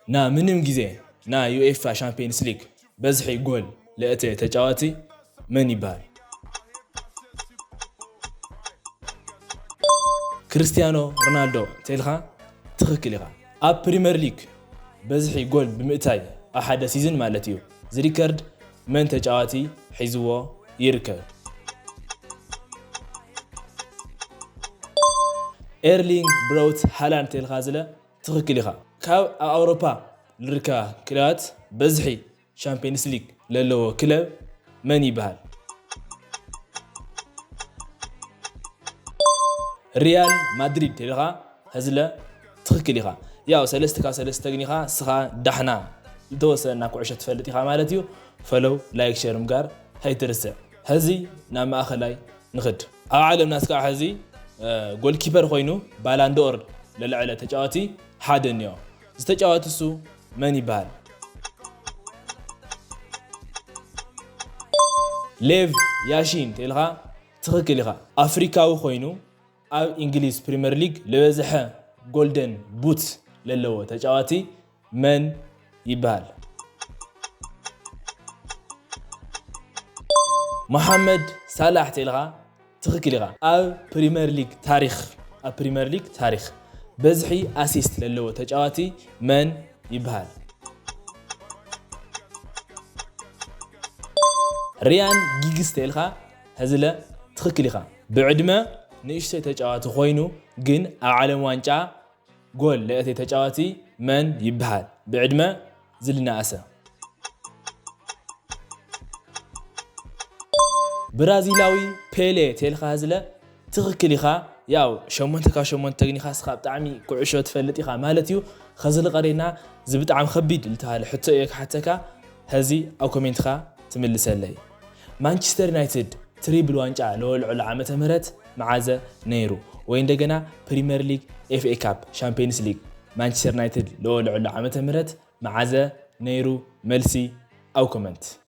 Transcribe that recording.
ና ምንም ግዜ ና ዩኤፋ ሻምፒየንስ ሊግ በዝሒ ጎል ለእተ ተጫዋቲ መን ይበሃል? ክርስቲያኖ ሮናልዶ ተልካ ትኽክል ኢኻ። ኣብ ፕሪምየር ሊግ በዝሒ ጎል ብምእታይ ኣብ ሓደ ሲዝን ማለት እዩ ዝሪከርድ መን ተጫዋቲ ሒዝዎ ይርከብ? ኤርሊንግ ብራውት ሃላንድ ተልካ ዝለ ትኽክል ኢኻ። ካብ ኣብ ኣውሮፓ ልርከባ ክለባት በዝሒ ሻምፒየንስ ሊግ ለለዎ ክለብ መን ይበሃል? ሪያል ማድሪድ ተልኻ ህዝለ ትኽክል ኢኻ። ያው ሰለስተ ካብ ሰለስተ ግን ኢኻ ስኻ ዳሕና ዝተወሰና ኩዕሾ ትፈልጥ ኢኻ ማለት እዩ። ፈለው ላይክ ሸር ምጋር ኣይትርስዕ። ሕዚ ናብ ማእኸላይ ንኽድ። ኣብ ዓለምና እስካብ ሕዚ ጎልኪፐር ኮይኑ ባላንዶር ለለዕለ ተጫዋቲ ሓደ እኒኦ። ዝተጫዋቲ እሱ መን ይበሃል? ሌቭ ያሺን ተልኻ ትኽክል ኢኻ። ኣፍሪካዊ ኮይኑ ኣብ እንግሊዝ ፕሪምየር ሊግ ለበዝሐ ጎልደን ቡት ለለዎ ተጫዋቲ መን ይበሃል? መሓመድ ሳላሕ ተልኻ ትኽክል ኢኻ። ኣብ ፕሪምየር ሊግ ታሪኽ ኣብ ፕሪምየር ሊግ ታሪኽ በዝሒ ኣሲስት ለለዎ ተጫዋቲ መን ይበሃል? ሪያን ጊግስ ተልካ ህዝለ ትኽክል ኢኻ። ብዕድመ ንእሽተይ ተጫዋቲ ኮይኑ ግን ኣብ ዓለም ዋንጫ ጎል ለእተይ ተጫዋቲ መን ይበሃል? ብዕድመ ዝልናእሰ ብራዚላዊ ፔሌ ተልካ ዝለ ትኽክል ኢኻ። ያው ሸሞንተ ካብ ሸሞንተ ግን ኢኻ ስኻ ብጣዕሚ ኩዕሾ ትፈልጥ ኢኻ ማለት እዩ። ኸዚ ልቐሬና እዚ ብጣዕሚ ከቢድ ልተሃለ ሕቶ እየ ክሓተካ። ሀዚ ኣብ ኮሜንትኻ ትምልሰለይ። ማንቸስተር ዩናይትድ ትሪብል ዋንጫ ለወልዐሉ ዓመተ ምህረት መዓዘ ነይሩ? ወይ እንደገና ፕሪምየር ሊግ፣ ኤፍ ኤ ካፕ፣ ሻምፒየንስ ሊግ ማንቸስተር ዩናይትድ ለወልዐሉ ዓመተ ምህረት መዓዘ ነይሩ? መልሲ ኣብ ኮመንት።